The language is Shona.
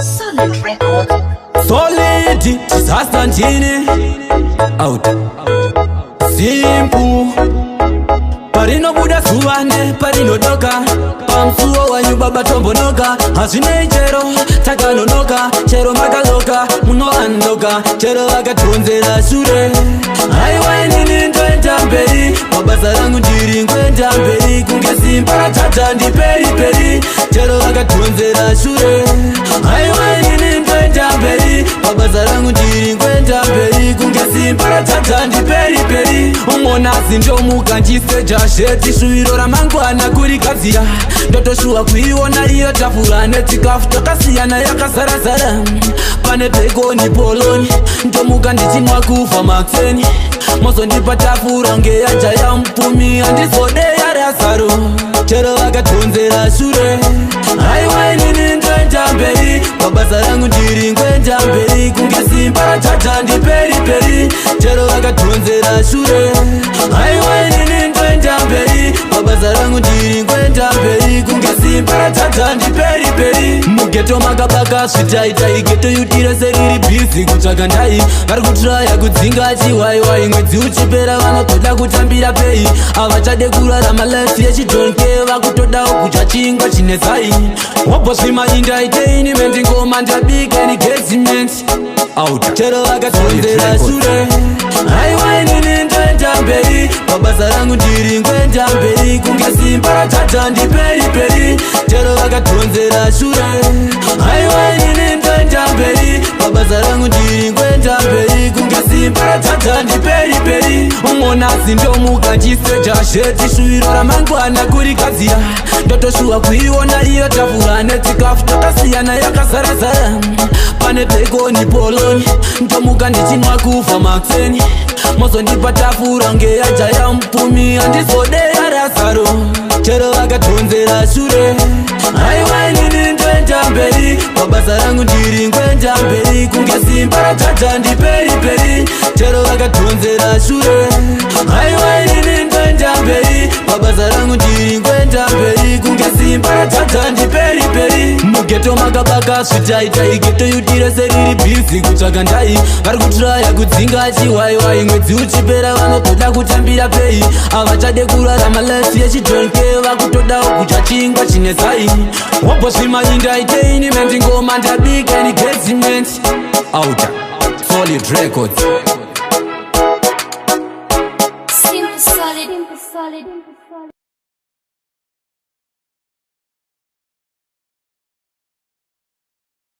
Solid Records. Solid disaster ndini out simple. Parinobuda zuva neparinodoka, pamusuwo wanyu baba tombonoka. Hazvinei chero takanonoka, chero makaloka munoandoka, chero vakatonzera shure. Haiwa, inini ndoenda mberi, pabasa rangu ndiri ngoenda mberi kunge simba ratata ndiperiperi. Chero vakatonzera shure, haiwa, inini ndoenda mberi, pabasa rangu ndiri ngoenda mberi kunge simba ratata ndiperiperi. Umonazi ndomuka ndiseja sheti, shuviro ramangwana kurigadzira. Ndotoshuwa kuiona iyo tafura nechikafu takasiyana yakazarazara, pane bacon, polony. Ndomuka ndichinwa kufa makuseni, mozondipa tafura ngeyajaya mupfumi, handizode yaRazaro. Chero vakatonzera shure, haiwa, inini ndoenda mberi, pabasa rangu ndiri ngoenda mberi kunge simba ratata ndiperiperi. Chero vakatonzera shure, haiwa, inini ndoenda mberi, pabasa rangu ndiri ngoenda mberi kunge simba ratata ndiperiperi. Mughetto makabaka zvitaitai, ghetto youth rese riri busy kutsvaga ndai. Vari kutraya kudzinga chiwaiwai, mwedzi uchipera vanotoda kutambira pay. Havachade kurarama life yechidhonke, vakutodawo kudya chingwa chine zai. Wobhosvima entertainment, ngoma ndabika engagement Out. Chero vakatonzera shure, haiwa, inini ndoenda mberi, pabasa rangu ndiri ngoenda mberi kunge simba ratata ndiperiperi. Chero vakatonzera shure, haiwa, inini ndoenda mberi, pabasa rangu ndiri ngoenda mberi kunge simba ratata ndiperiperi. Umonazi ndomuka ndiseja sheti, shuviro ramangwana kurigadzira. Ndotoshuwa kuiona iyo tafura nechikafu takasiyana yakazarazara, pane bacon, polony. Ndomuka ndichinwa kufa makuseni, mozondipa tafura ngeyajaya mupfumi, handizode yaRazaro. Chero vakatonzera shure, haiwa, inini ndoenda mberi, pabasa rangu ndiri ngoenda mberi kunge simba ratata ndiperiperi. Chero vakatonzera shure, haiwa, inini ndoenda mberi, pabasa rangu ndiri ngoenda mberi kunge simba ratata ndiperiperi. Mughetto makabaka zvitaitai, ghetto youth rese riri busy kutsvaga ndai. Vari kutraya kudzinga chiwaiwai, mwedzi uchipera vanotoda kutambira pay. Havachade kurarama life yechidhonke, vakutodawo kudya chingwa chine zai. Wobhosvima entertainment, ngoma ndabika engagement. Out. Solid Records.